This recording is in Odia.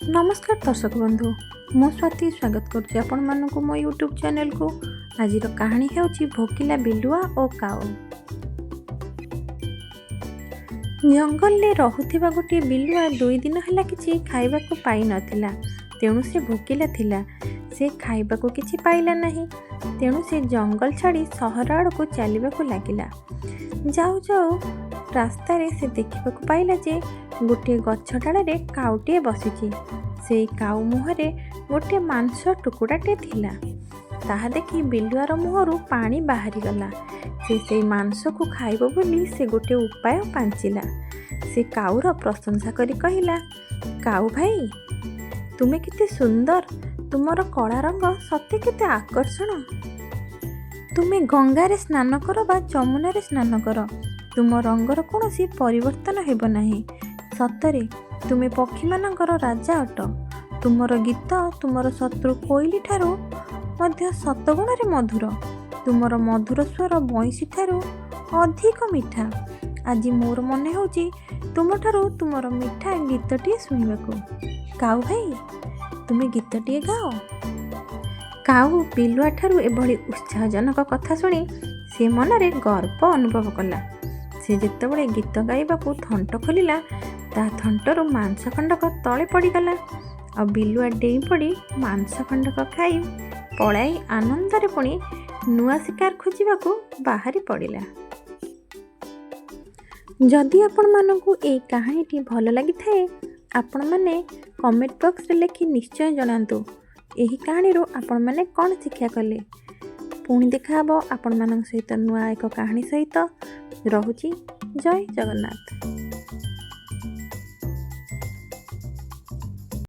ନମସ୍କାର ଦର୍ଶକ ବନ୍ଧୁ, ମୁଁ ସ୍ୱାତି ସ୍ୱାଗତ କରୁଛି ଆପଣମାନଙ୍କୁ ମୋ ୟୁଟ୍ୟୁବ୍ ଚ୍ୟାନେଲକୁ। ଆଜିର କାହାଣୀ ହେଉଛି ଭୋକିଲା ବିଲୁଆ ଓ କାଉ। ଜଙ୍ଗଲରେ ରହୁଥିବା ଗୋଟିଏ ବିଲୁଆ 2 ଦିନ ହେଲା କିଛି ଖାଇବାକୁ ପାଇନଥିଲା। ତେଣୁ ସେ ଭୋକିଲା ଥିଲା। ସେ ଖାଇବାକୁ କିଛି ପାଇଲା ନାହିଁ। ତେଣୁ ସେ ଜଙ୍ଗଲ ଛାଡ଼ି ସହର ଆଡ଼କୁ ଚାଲିବାକୁ ଲାଗିଲା। ଯାଉ ଯାଉ ରାସ୍ତାରେ ସେ ଦେଖିବାକୁ ପାଇଲା ଯେ ଗୋଟିଏ ଗଛ ଡାଳରେ କାଉଟିଏ ବସିଛି। ସେଇ କାଉ ମୁହଁରେ ଗୋଟିଏ ମାଂସ ଟୁକୁଡ଼ାଟିଏ ଥିଲା। ତାହା ଦେଖି ବିଲୁଆର ମୁହଁରୁ ପାଣି ବାହାରିଗଲା। ସେ ସେଇ ମାଂସକୁ ଖାଇବ ବୋଲି ସେ ଗୋଟିଏ ଉପାୟ ପାଞ୍ଚିଲା। ସେ କାଉର ପ୍ରଶଂସା କରି କହିଲା, "କାଉ ଭାଇ, ତୁମେ କେତେ ସୁନ୍ଦର! ତୁମର କଳା ରଙ୍ଗ ସତେ କେତେ ଆକର୍ଷଣ! ତୁମେ ଗଙ୍ଗାରେ ସ୍ନାନ କର ବା ଯମୁନାରେ ସ୍ନାନ କର, ତୁମ ରଙ୍ଗର କୌଣସି ପରିବର୍ତ୍ତନ ହେବ ନାହିଁ। ସତରେ ତୁମେ ପକ୍ଷୀମାନଙ୍କର ରାଜା ଅଟ। ତୁମର ଗୀତ ତୁମର ଶତ୍ରୁ କୋଇଲିଠାରୁ ମଧ୍ୟ ଶତଗୁଣରେ ମଧୁର। ତୁମର ମଧୁର ସ୍ୱର ବଇଁଶୀଠାରୁ ଅଧିକ ମିଠା। ଆଜି ମୋର ମନେ ହେଉଛି ତୁମଠାରୁ ତୁମର ମିଠା ଗୀତଟିଏ ଶୁଣିବାକୁ। କାଉ ଭାଇ, ତୁମେ ଗୀତଟିଏ ଗାଅ।" କାଉ ବିଲୁଆଠାରୁ ଏଭଳି ଉତ୍ସାହଜନକ କଥା ଶୁଣି ସେ ମନରେ ଗର୍ବ ଅନୁଭବ କଲା। ସେ ଯେତେବେଳେ ଗୀତ ଗାଇବାକୁ ଥଣ୍ଟ ଖୋଲିଲା, ତା ଥଣ୍ଟରୁ ମାଂସ ଖଣ୍ଡକ ତଳେ ପଡ଼ିଗଲା। ଆଉ ବିଲୁଆ ଡେଇଁ ପଡ଼ି ମାଂସ ଖଣ୍ଡକ ଖାଇ ପଳାଇ ଆନନ୍ଦରେ ପୁଣି ନୂଆ ଶିକାର ଖୋଜିବାକୁ ବାହାରି ପଡ଼ିଲା। ଯଦି ଆପଣମାନଙ୍କୁ ଏଇ କାହାଣୀଟି ଭଲ ଲାଗିଥାଏ, ଆପଣମାନେ କମେଣ୍ଟ ବକ୍ସରେ ଲେଖି ନିଶ୍ଚୟ ଜଣାନ୍ତୁ ଏହି କାହାଣୀରୁ ଆପଣମାନେ କ'ଣ ଶିକ୍ଷା କଲେ। ପୁଣି ଦେଖାହେବ ଆପଣମାନଙ୍କ ସହିତ ନୂଆ ଏକ କାହାଣୀ ସହିତ। ରହୁଛି, ଜୟ ଜଗନ୍ନାଥ।